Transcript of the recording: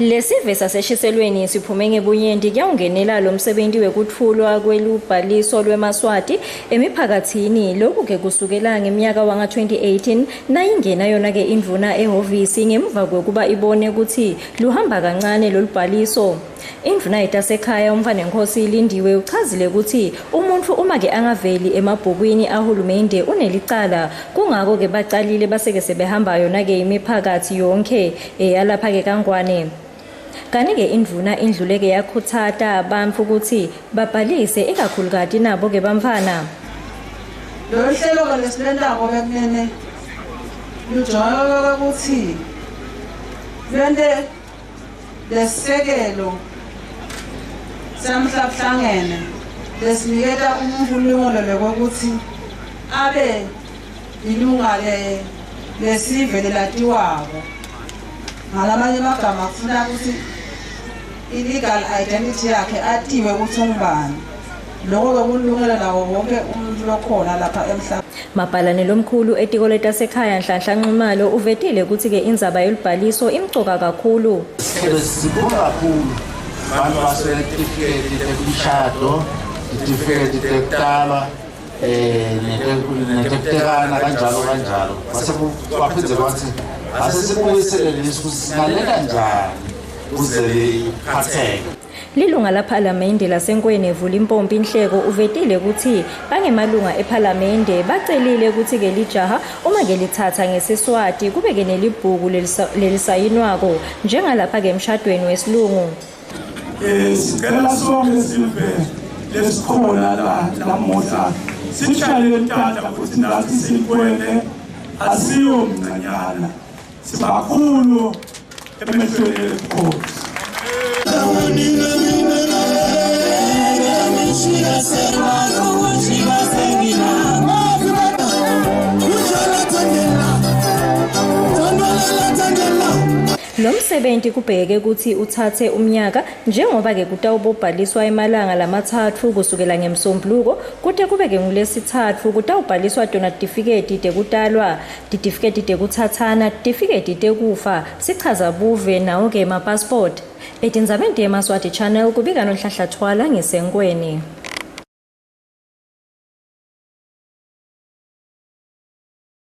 Lesive saseshiselweni siphume ngebunyenti kuyawungenela lo msebenti wekutfulwa kwelubhaliso lwemaSwati emiphakatsini. Lokhu-ke kusukela ngemnyaka wanga-2018 nayingena yona-ke indvuna ehhovisi ngemuva kwekuba ibone kutsi luhamba kancane lolubhaliso. Indvuna yetasekhaya uMntfwanenkhosi Lindiwe uchazile kutsi umuntfu uma-ke angaveli emabhukwini ahulumende unelicala. Kungako-ke bacalile baseke sebehamba yona-ke imiphakatsi yonkhe eyalapha-ke kaNgwane. Kanti-ke indvuna indluleke yakhutsata bantfu kutsi babhalise ikakhulukati nabo-ke bantfwana. Lolu hlelo-ke lesilwentako bekunene lujongelwe kutsi lwente lesisekelo semhlabuhlangene lesiniketa umuntfu lilungelo lekwekutsi abe lilunga lesive lelatiwako. Ngalamanye emagama kufuna kutsi i-legal identity yakhe atiwe kutsi ungubani. Loko-ke kulungelo nawo wonke umuntu lokhona lapha emhlabeni. Mabhalane lomkhulu etiko letasekhaya Nhlanhla Nxumalo uvetile kutsi-ke indzaba yelubhaliso imcoka kakhulu. Sihlelo sikhulu kakhulu bantu baswele titifiketi tekumshado, titifiketi tekutalwa netekutekana kanjalo kanjalo. Kwase kwaphindze kwatsi ase sibuyisele lesi ukuthi singalela njani kuze liphatheke. Lilunga laphalamende laseNkweni Vulimpompi Nhleko uvetile kutsi bangemalunga ephalamende bacelile kutsi-ke lijaha uma-ke litsatsa ngesiSwati kube-ke nelibhuku lelisayinwako njengalapha-ke emshadweni wesilungu. Sicela sonke sive lesikhona la lamuhla sishayele tandla futhi nathi sikwene asiyo mncanyana sibakhulu emehlweni ebukhosi. Lo msebenti kubheke kutsi utsatse umnyaka njengoba-ke kutawubobhaliswa emalanga lamatsatfu kusukela ngeMsombuluko kute kube-ke ngulesitsatfu kutawubhaliswa tona titifiketi tekutalwa, titifiketi tekutsatsana, titifiketi tekufa, sichaza buve nawo-ke emapassport. Etindzabeni teMaswati Channel kubika Nonhlanhla Thwala ngiseNkweni.